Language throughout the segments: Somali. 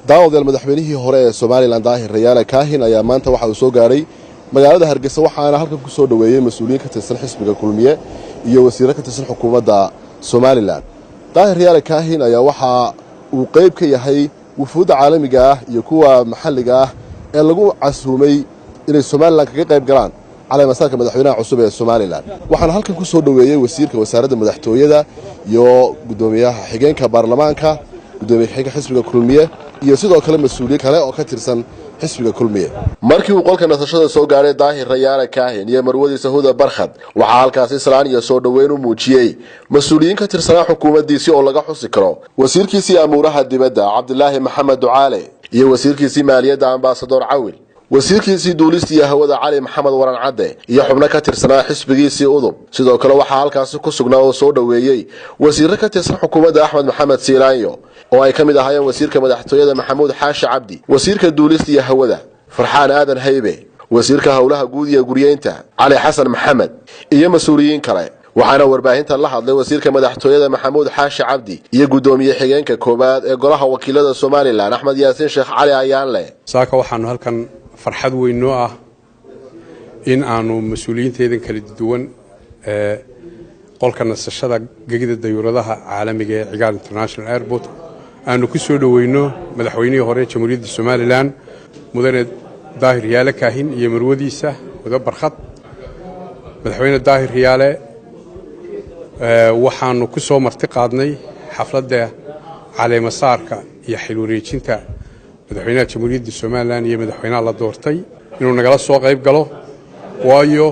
Daawadayaal, madaxweynihii hore ee Somaliland, Daahir Rayaale Kaahin, ayaa maanta waxa uu soo gaadhay magaalada Hargeysa, waxaana halkan ku soo dhoweeyey mas-uuliyiin ka tirsan xisbiga Kulmiye iyo wasiirro ka tirsan xukuumadda Somaliland. Daahir Rayaale Kaahin ayaa waxa uu qayb ka yahay wufuudda caalamiga ah iyo kuwa maxalliga ah ee lagu casuumay inay Somaliland kaga qayb galaan caleemasaarka madaxweynaha cusub ee Somaliland. Waxaana halkan ku soo dhoweeyey wasiirka wasaaradda madaxtooyada iyo guddoomiyaha xigeenka baarlamaanka, gudoomiye xigeenka xisbiga Kulmiye iyo sidoo kale mas-uuliyiin kale oo ka tirsan xisbiga Kulmiye. Markii uu qolka nasashada soo gaadhay Daahir Rayaale Kaahin iyo marwadiisa Huda Barkhad, waxaa halkaasi salaan iyo soo dhoweyn u muujiyey mas-uuliyiin ka tirsanaa xukuumaddiisii oo laga xusi karo wasiirkiisii amuuraha dibadda, Cabdilaahi Maxamed Ducaale, iyo wasiirkiisii maaliyadda, Ambasador Cawil, wasiirkiisii duulista iyo hawada, Cali Maxamed Waran Cadde, iyo xubno ka tirsanaa xisbigiisii UDUB. Sidoo kale waxaa halkaasi ku sugnaa oo soo dhoweeyey wasiirro ka tirsan xukuumadda Axmed Maxamed Siilaanyo oo ay ka mid ahaayeen wasiirka madaxtooyada, Maxamuud Xaashi Cabdi, wasiirka duulista iyo hawada, Farxaan Aadan Haybe, wasiirka howlaha guud iyo guryeynta, Cali Xasan Maxamed, iyo mas-uuliyiin kale. Waxaana warbaahinta la hadlay wasiirka madaxtooyada, Maxamuud Xaashi Cabdi, iyo guddoomiye xigeenka koowaad ee golaha wakiilada Somaliland, Axmed Yaasiin Sheekh Cali Ayaanle. Saaka waxaanu halkan farxad weyn noo ah in aanu mas-uuliyiinteedan kala duwan ee qolka nasashada gegida dayuuradaha caalamiga ee Cigaal International Airport aanu ku soo dhoweyno madaxweynihii hore Jamhuuriyadda Somaliland, Mudane Daahir Riyaale Kaahin, iyo marwadiisa Hudo Barkhad. Madaxweyne Daahir Riyaale waxaanu ku soo marti qaadnay xafladda caleemasaarka iyo xil wareejinta madaxweynaha Jamhuuriyadda Somaliland iyo madaxweynaha la doortay inuu nagala soo qayb galo, waayo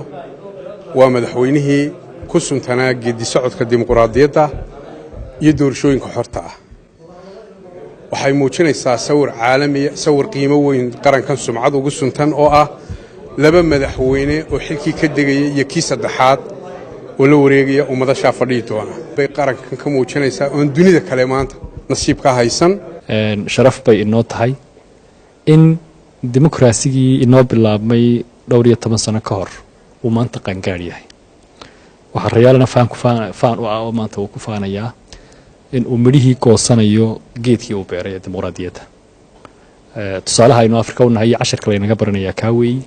waa madaxweynihii ku suntanaa geeddi socodka dimuquraadiyadda iyo doorashooyinka xorta ah. Waxay muujinaysaa sawir caalamiya, sawir qiimo weyn, qarankan sumcad ugu suntan oo ah laba madaxweyne oo xilkii ka degaya iyo kii saddexaad oo la wareegaya ummadashaa fadhihi doona bay qarankan ka muujinaysaa oon dunida kale maanta nasiib ka haysan. Sharaf bay inoo tahay in dimuqraasigii inoo bilaabmay dhowr iyo toban sano ka hor uu maanta qaangaadh yahay. Waxaa Rayaalena faan u ah oo maanta uu ku faanayaa in uu midhihii goosanayo geedkii uu beeray ee dimuqraadiyadda. Tusaalaha aynu Afrika u nahay iyo casharka laynaga baranayaa kaa weeyi.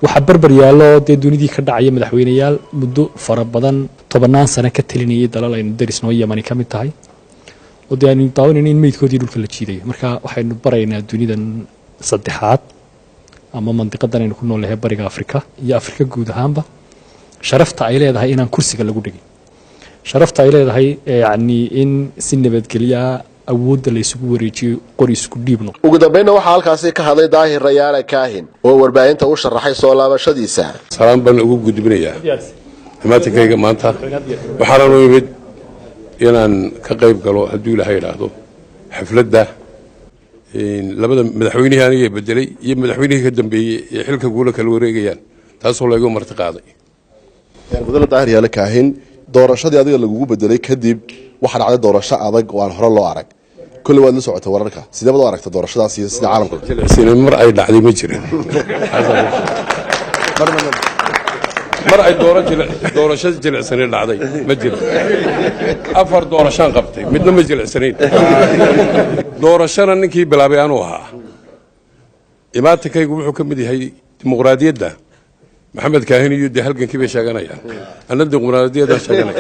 Waxaa berber yaallo dee dunidii ka dhacaya madaxweyneyaal muddo fara badan, tobannaan sano ka telinayay dalal aynu derisnoo Yamani ka mid tahay, oo dee aynu daawanayno in meydkoodii dhulka la jiidayo. Marka waxaynu baraynaa dunidan saddexaad ama mandiqadan aynu ku nool nahay, Bariga Afrika iyo Afrika guud ahaanba, sharafta ay leedahay inaan kursiga lagu dhigin, sharafta ay leedahay yacni in si nabadgelyaa awoodda la isugu wareejiyo, qori isku dhiib noqo. Ugu dambeynna waxaa halkaasi ka hadlay Daahir Rayaale Kaahin oo warbaahinta u sharaxay soo laabashadiisa. Salaan baan ugu gudbinayaa imaatinkayga maanta. Waxaanan u imid inaan ka qayb galo, hadduu Ilaahay idhaahdo, xafladda labada madaxweynihii aniga bedelay iyo madaxweynihii ka dambeeyey ee xilka guula kala wareegayaan, taasoo laygu marti qaaday. Mudane Daahir Yaale Kaahin, doorashadii adiga lagugu bedelay kadib waxaa dhacday doorasho adag oo aan hore loo arag. Kolley waad la socotay wararka. Sidee baad u aragta doorashadaas iyo sida caalamka? Jilicsanay mar ay dhacday ma jirin. Mar ay doorasho jilicsanay dhacday ma jiro. Afar doorashaan qabtay, midna ma jilicsanayn. Doorashana ninkii bilaabay anuu ahaa. Imaatinkaygu wuxuu ka mid yahay dimuqraadiyadda. Maxamed Kaahin iyo dee halgankii bay sheeganayaan, anna dimuqraadiyaddaan sheeganaya.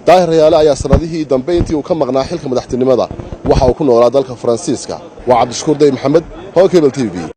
Daahir Rayaale ayaa sanadihii dambe intii uu ka maqnaa xilka madaxtinimada waxa uu ku noolaa dalka Faransiiska. Waa Cabdishakuur Day Maxamed, Horn Cable TV.